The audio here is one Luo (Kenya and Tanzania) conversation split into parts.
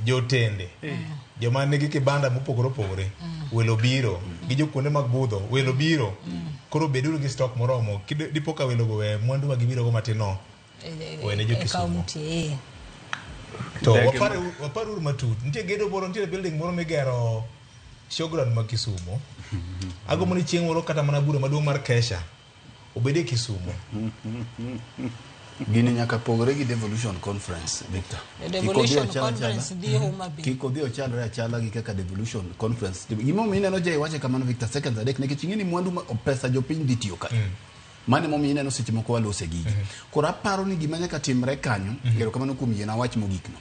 Jotende. Joma nigi kibanda mopogore opogore. Welo biro. Gi jokuonde mag budho. Welo biro. Koro beduru gi stock moromo. Dipo ka welo go we mwandu ma gibiro go matin no. Wene jo E Kisumu. kaunti, eh. To Ndege waparuru matut. Nitie gedo moro, nitiere building moro migero showground ma Kisumo. Agombo ni chieng' moro kata mana bura maduong' mar Kesha obed e Kisumo. Gini nyaka pogre gi devolution conference, Victor. The Kik odhi devolution ochal achala. conference dhi Homa Bay. Kik odhi ochalre achala gi kaka devolution conference. Gimomiyo ineno Jay wache kamano Victor seconds adek nikech ing'e ni mwandu ma pesa jopiny dhi tiyo kanyo. Mano emomiyo ineno seche moko walose gigi. Koro aparo ni gima nyaka timre kanyo, erokamano kuom yiena wach mogik no.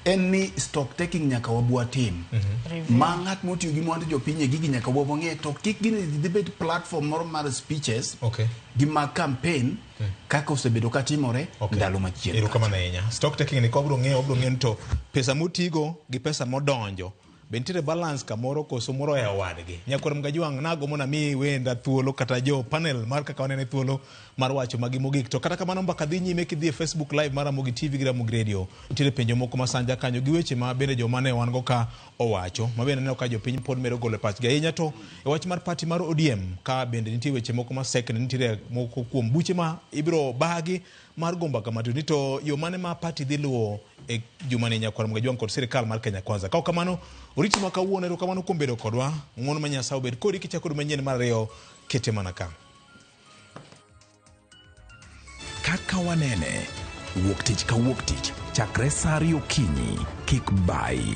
En ni stock taking nyaka wabwa tim. Review. Ma ng'at motiyo gi mwandu jopiny e gigi nyaka wabwa ng'e to kik gini dhi bed platform moro mar speeches Okay. gi mag campaign kaka osebedo ka timore Okay. ndalo machien. Erokamano ahinya. Stock taking ni ka wabiro ng'eyo, wabiro ng'eyo ni to pesa motigo gi pesa modonjo be nitiere balance kamoro koso moro e owadgi. Nyakwar Mgajwang' nagombo nami wenda thuolo kata jo panel mar kaka wanene thuolo mar wacho magi mogik. To kata kamano mbaka dhi nyime kidhi e Facebook live mar Ramogi TV gi Ramogi Radio. Nitiere penjo moko ma sanja kanyo gi weche ma bende joma ne wan go ka owacho. Ma bende aneno ka jopiny pod medo golo e pachgi ahinya to e wach mar party mar ODM ka bende nitie weche moko ma sekni nitiere moko kuom buche ma ibiro bagi mar go mbaka matut ni to yo mane ma party dhi luwo e jumani nyakwar Mgajwang' kod sirikal mar Kenya Kwanza. Ka ok kamano, oriti ma kawuono erokamano kuom bedo kodwa. Ng'uono ma Nyasaye obed kodi kichako dwe manyien mar ariyo kete mana ka. Kaka wanene, wuok tich ka wuok tich chakre saa ariyo okinyi, kik bayi.